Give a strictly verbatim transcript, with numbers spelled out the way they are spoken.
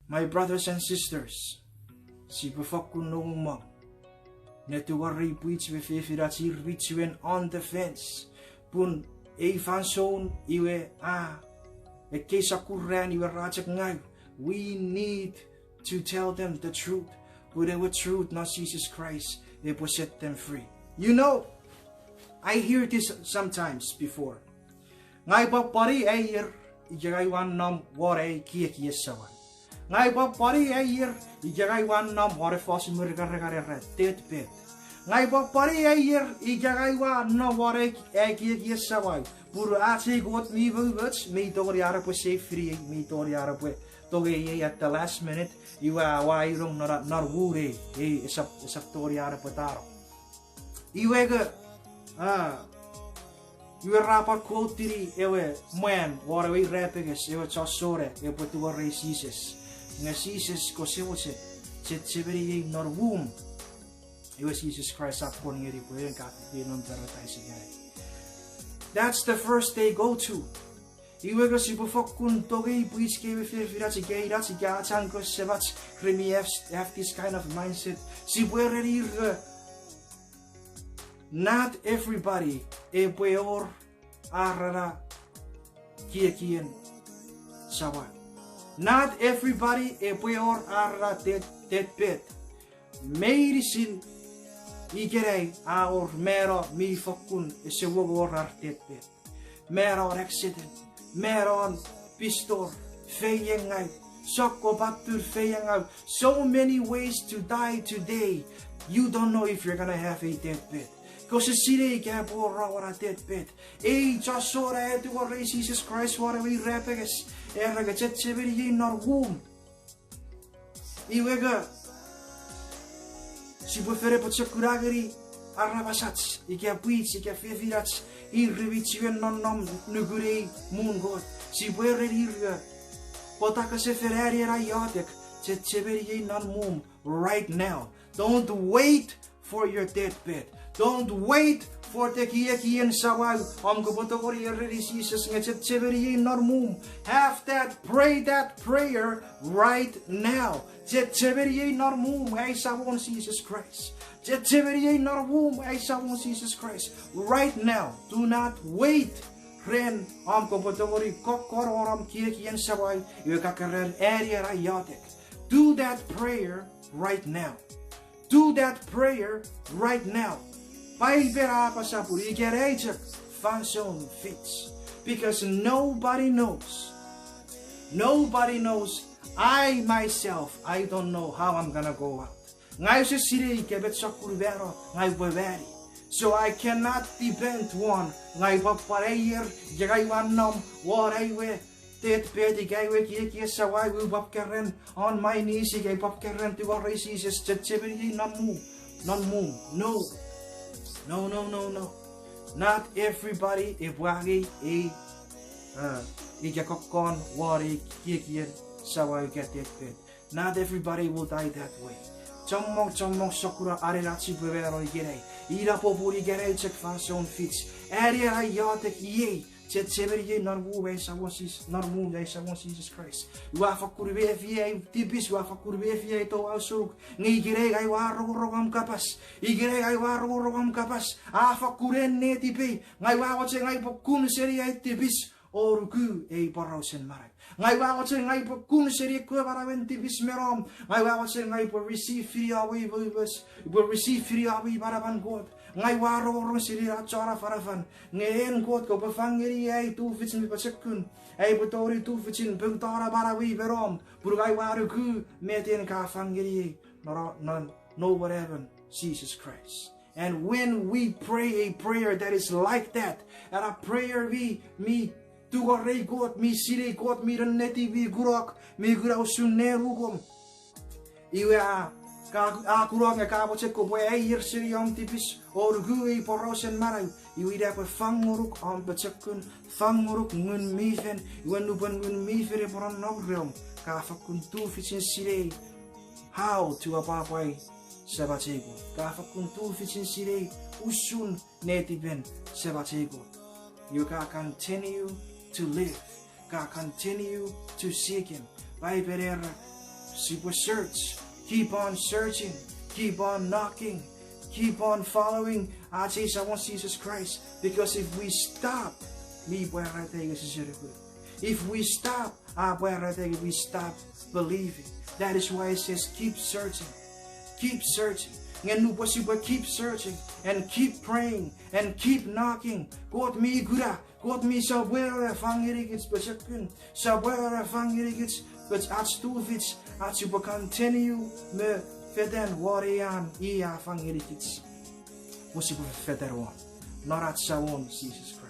My brothers and sisters, sipwe fokkun nongonong ne tungorei pwich me fefinach ir mi chuen on the fence. Pun ei fansoun iwe a ekkei sokkun ran iwe ra chok ngau. We need to tell them the truth. Pun ewe truth non Jesus Christ epwe set them free. You know, I hear this sometimes before. Ngang upwe pwari aier ika ngang ua nom won ai kiekiei samau. Ngang upwe pwari aier ika ngang ua nom won ewe fosun Merika re kan era deathbed. Ngang upwe pwari aier ika ngang ua nom won ai kiekiei samau. Pun ach ei Kot mi umoumoch, mi tongeni an epwe save-ini ei, mi tongeni an epwe tongeiei at the last minute, iwe a ua inong non, non wounei, ei esap, esap tongeni an epwe tano. Iwe nge, a, iwe ra pwan quote-ini ewe mwan won ewe irapenges, ewe chon sona epwe tungorei Jises. Nge Jises, kose mochen chechemeniei non mum. Iwe Jises Kraist a pwon ngeni pwe en ka fiti non paradise ikenai. That's the first they go to. Iwe nge sipwe fokkun tongei pwich kei me fefinach ika inach ika ach anko semach re mi have, have this kind of mindset. Sipwe ereni ir nge, not everybody epwe wor ar na kiekien samau. Not everybody epwe wor ar na death, deathbed. Meinisin ikenai a wor mano mi fokkun ese wor ar deathbed. Mano accident, mano pistor, feiengau, sokkopaten feiengau. So many ways to die today. You don't know if you're gonna have a deathbed. Kose sinei ika epwe wor ar na deathbed. Ei chon sona a tungorei Jises Kraist won ewe irapenges, era nge chechemeniei non mum. Iwe nge, sipwe fen pochokun ngeni aramasach ika pwich ika fefinach ir mi chuen nonnom nukun ei muun Kot. Sipwe ereni ir nge, pwata kese fen ani ena iotek, chechemeniei non mum right now. Don't wait for your deathbed. Don't wait for the kiekien samau om kopwe tongeni ereni Jises nge chechemeniei non mum. Have that, pray that prayer right now. Chechemeniei non mum ai Samon Jises Kraist. Chechemeniei non mum ai Samon Jises Kraist right now. Do not wait ren om kopwe tongeni kokkon won om kiekien samau iwe ka keran ani ena iotek. Do that prayer right now. Do that prayer right now. Paipen a apasa pun ikenai chok fansoun fich. Because nobody knows. Nobody knows. I myself, I don't know how I'm gonna go out. Ngang use sinei ika met sokkun mano ngang upwe mano. So I cannot depend on, ngang upwe pwan aier ika ngang ua nom won ai we deathbed ika ai we kiekiei samau, upwe keran on my knees ika upwe keran tungorei Jises chechemeniei non mum, non mum. No. No, no, no, no. Not everybody epwe angei ei, uh, ika kokkon won ei kiekien samau ika deathbed. Not everybody will die that way. Chommong, chommong sokkun anenach sipwe mano ikenai. Ina popun ikenai chok fansoun fich. Ani ena iotek iei. Chechemeniei non mum ai Samon Jis-, non mum ai Samon Jises Kraist. Ua fakkun mefi ai tipis, ua fakkun mefi ai touau senuk. Nge ikenai ngang ua rongorong om kapas. Ikenai ngang ua rongorong om kapas. A fakkun en netipei. Ngang ua mochen ngang upwe kun seni ai tipis o nuku ei porausen manau. Ngang ua mochen ngang upwe kun seni ekkewe manauen tipis me nom. Ngang ua mochen ngang upwe receive-ini om we, we, we, upwe receive-ini om we manaman Kot. Ngang ua rongorong seni ena chon afanafan. Nge en Kot kopwe fang ngeniei ai tufich mi pochokun. Ai upwe tongeni tufichin poutano manauei me nom. Pun ngang ua nuku met en ka fang ngeniei non, non, non Noun Anaemon Jises Kraist. And when we pray a prayer that is like that, ena prayer mi, mi tungorei Kot, mi sinei Kot, mi nennetiw, mi kunok, mi kuna usun nenukom. Iwe a, ka, a kunok nge ka mochen kopwe aier seni om tipis o nuku ei porausen manau. Iwe ina epwe fang ngonuk om pochokun, fang ngonuk Ngun mi Fel, iwe nupwen Ngun mi Fel epwe nonnom reom, ka fakkun tufichin sinei how to apwapwai Semach ei Kot. Ka fakkun tufichin sinei usun netipen Semach ei Kot. Iwe ka continue to live. Ka continue to seek him. Paipen era, Sipwe search, keep on searching, keep on knocking, keep on following ach ei Samon Jises Kraist, because if we stop, mi pwarata ika sise nuku. If we stop, a pwarata ika we stop believing. That is why it says keep searching. Keep searching. Nge nupwen sipwe keep searching and keep praying and keep knocking, Kot mi kuna, Kot mi sopweno ne fang ngenikich pochokun, sopweno ne fang ngenikich pwe ach tufich, ach sipwe continue me fetan won ei an i a fang ngenikich pwe sipwe fetan won, non ach Samon Jises Kraist.